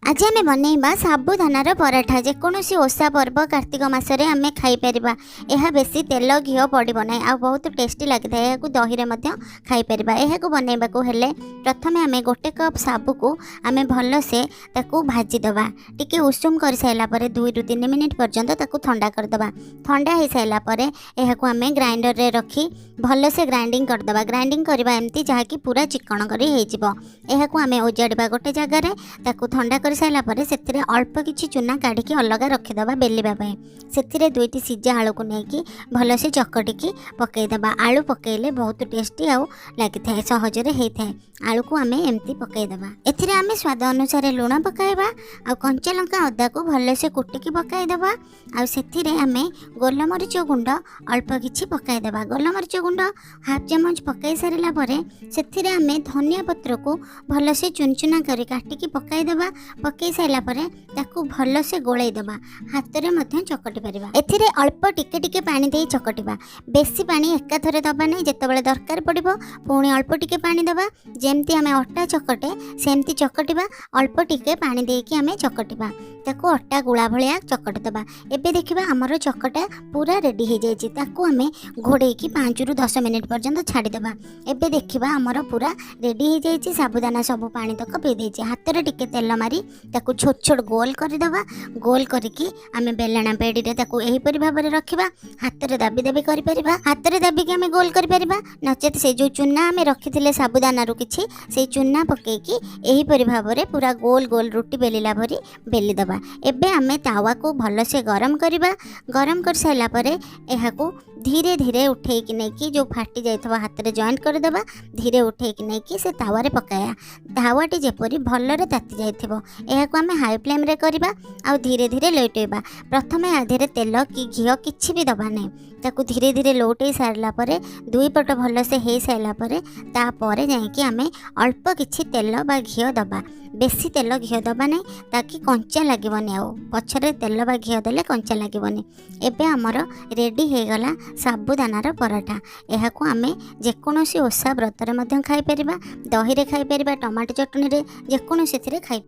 ଆଜି ଆମେ ବନେଇବା ସାବୁଦାନାର ପରାଠା। ଯେକୌଣସି ଓଷା ପର୍ବ, କାର୍ତ୍ତିକ ମାସରେ ଆମେ ଖାଇପାରିବା। ଏହା ବେଶୀ ତେଲ ଘିଅ ପଡ଼ିବ ନାହିଁ ଆଉ ବହୁତ ଟେଷ୍ଟି ଲାଗିଥାଏ। ଏହାକୁ ଦହିରେ ମଧ୍ୟ ଖାଇପାରିବା। ଏହାକୁ ବନେଇବାକୁ ହେଲେ ପ୍ରଥମେ ଆମେ 1 କପ୍ ସାବୁକୁ ଆମେ ଭଲସେ ତାକୁ ଭାଜିଦେବା। ଟିକେ ଉଷୁମ କରିସାରିଲା ପରେ 2ରୁ 3 ମିନିଟ୍ ପର୍ଯ୍ୟନ୍ତ ତାକୁ ଥଣ୍ଡା କରିଦେବା। ଥଣ୍ଡା ହେଇସାରିଲା ପରେ ଏହାକୁ ଆମେ ଗ୍ରାଇଣ୍ଡରରେ ରଖି ଭଲସେ ଗ୍ରାଇଣ୍ଡିଙ୍ଗ କରିଦେବା। ଗ୍ରାଇଣ୍ଡିଙ୍ଗ କରିବା ଏମିତି, ଯାହାକି ପୁରା ଚିକଣ କରି ହେଇଯିବ। ଏହାକୁ ଆମେ ଓଜାଡ଼ିବା ଗୋଟେ ଜାଗାରେ। ତାକୁ ଥଣ୍ଡା କରିସାରିଲା ପରେ ସେଥିରେ ଅଳ୍ପ କିଛି ଚୁନା କାଢ଼ିକି ଅଲଗା ରଖିଦେବା ବେଲିବା ପାଇଁ। ସେଥିରେ ଦୁଇଟି ସିଝା ଆଳୁକୁ ନେଇକି ଭଲସେ ଚକଟିକି ପକାଇଦେବା। ଆଳୁ ପକାଇଲେ ବହୁତ ଟେଷ୍ଟି ଆଉ ଲାଗିଥାଏ, ସହଜରେ ହେଇଥାଏ। ଆଳୁକୁ ଆମେ ଏମିତି ପକାଇଦେବା। ଏଥିରେ ଆମେ ସ୍ୱାଦ ଅନୁସାରେ ଲୁଣ ପକାଇବା ଆଉ କଞ୍ଚା ଲଙ୍କା, ଅଦାକୁ ଭଲସେ କୁଟିକି ପକାଇଦେବା। ଆଉ ସେଥିରେ ଆମେ ଗୋଲମରିଚ ଗୁଣ୍ଡ ଅଳ୍ପ କିଛି ପକାଇଦେବା। ଗୋଲମରିଚ ଗୁଣ୍ଡ ହାଫ୍ ଚାମଚ ପକାଇ ସାରିଲା ପରେ ସେଥିରେ ଆମେ ଧନିଆ ପତ୍ରକୁ ଭଲସେ ଚୁନଚୁନା କରି କାଟିକି ପକାଇଦେବା। ପକାଇ ସାରିଲା ପରେ ତାକୁ ଭଲସେ ଗୋଳେଇ ଦେବା। ହାତରେ ମଧ୍ୟ ଚକଟି ପାରିବା। ଏଥିରେ ଅଳ୍ପ ଟିକେ ଟିକେ ପାଣି ଦେଇ ଚକଟିବା। ବେଶୀ ପାଣି ଏକାଥରେ ଦେବା ନାହିଁ। ଯେତେବେଳେ ଦରକାର ପଡ଼ିବ, ପୁଣି ଅଳ୍ପ ଟିକେ ପାଣି ଦେବା। ଯେମିତି ଆମେ ଅଟା ଚକଟେ, ସେମିତି ଚକଟିବା। ଅଳ୍ପ ଟିକେ ପାଣି ଦେଇକି ଆମେ ଚକଟିବା। ତାକୁ ଅଟା ଗୁଳା ଭଳିଆ ଚକଟି ଦେବା। ଏବେ ଦେଖିବା, ଆମର ଚକଟା ପୁରା ରେଡ଼ି ହେଇଯାଇଛି। ତାକୁ ଆମେ ଘୋଡ଼େଇକି 5ରୁ 10 ମିନିଟ୍ ପର୍ଯ୍ୟନ୍ତ ଛାଡ଼ିଦେବା। ଏବେ ଦେଖିବା, ଆମର ପୁରା ରେଡ଼ି ହେଇଯାଇଛି। ସାବୁଦାନା ସବୁ ପାଣି ତକ ପିଇ ଦେଇଛି। ହାତରେ ଟିକେ ତେଲ ମାରି ତାକୁ ଛୋଟ ଛୋଟ ଗୋଲ କରିଦେବା। ଗୋଲ କରିକି ଆମେ ବେଲଣା ପେଡ଼ିରେ ତାକୁ ଏହିପରି ଭାବରେ ରଖିବା। ହାତରେ ଦାବି ଦାବି କରିପାରିବା। ହାତରେ ଦାବିକି ଆମେ ଗୋଲ କରିପାରିବା, ନଚେତ୍ ସେ ଯେଉଁ ଚୁନା ଆମେ ରଖିଥିଲେ ସାବୁଦାନାରୁ କିଛି, ସେଇ ଚୁନା ପକେଇକି ଏହିପରି ଭାବରେ ପୁରା ଗୋଲ ଗୋଲ ରୁଟି ବେଲିଲା ପରି ବେଲିଦେବା। ଏବେ ଆମେ ତାୱାକୁ ଭଲସେ ଗରମ କରିବା। ଗରମ କରିସାରିଲା ପରେ ଏହାକୁ ଧୀରେ ଧୀରେ ଉଠେଇକି ନେଇକି, ଯେଉଁ ଫାଟି ଯାଇଥିବ ହାତରେ ଜଏଣ୍ଟ କରିଦେବା, ଧୀରେ ଉଠେଇକି ନେଇକି ସେ ତାୱାରେ ପକାଇବା। ତାୱାଟି ଯେପରି ଭଲରେ ତାତି ଯାଇଥିବ। ଏହାକୁ ଆମେ ହାଇ ଫ୍ଲେମ୍ରେ କରିବା ଆଉ ଧୀରେ ଧୀରେ ଲେଉଟେଇବା। ପ୍ରଥମେ ଆ ଦେହରେ ତେଲ କି ଘିଅ କିଛି ବି ଦେବା ନାହିଁ। ତାକୁ ଧୀରେ ଧୀରେ ଲଉଟେଇ ସାରିଲା ପରେ, ଦୁଇ ପଟ ଭଲସେ ହେଇସାରିଲା ପରେ, ତାପରେ ଯାଇକି ଆମେ ଅଳ୍ପ କିଛି ତେଲ ବା ଘିଅ ଦେବା। ବେଶୀ ତେଲ ଘିଅ ଦେବା ନାହିଁ, ତାକି କଞ୍ଚା ଲାଗିବନି। ଆଉ ପଛରେ ତେଲ ବା ଘିଅ ଦେଲେ କଞ୍ଚା ଲାଗିବନି। ଏବେ ଆମର ରେଡ଼ି ହେଇଗଲା ସାବୁଦାନାର ପରଠା। ଏହାକୁ ଆମେ ଯେକୌଣସି ଓଷା ବ୍ରତରେ ମଧ୍ୟ ଖାଇପାରିବା, ଦହିରେ ଖାଇପାରିବା, ଟମାଟୋ ଚଟଣିରେ, ଯେକୌଣସିଥିରେ ଖାଇ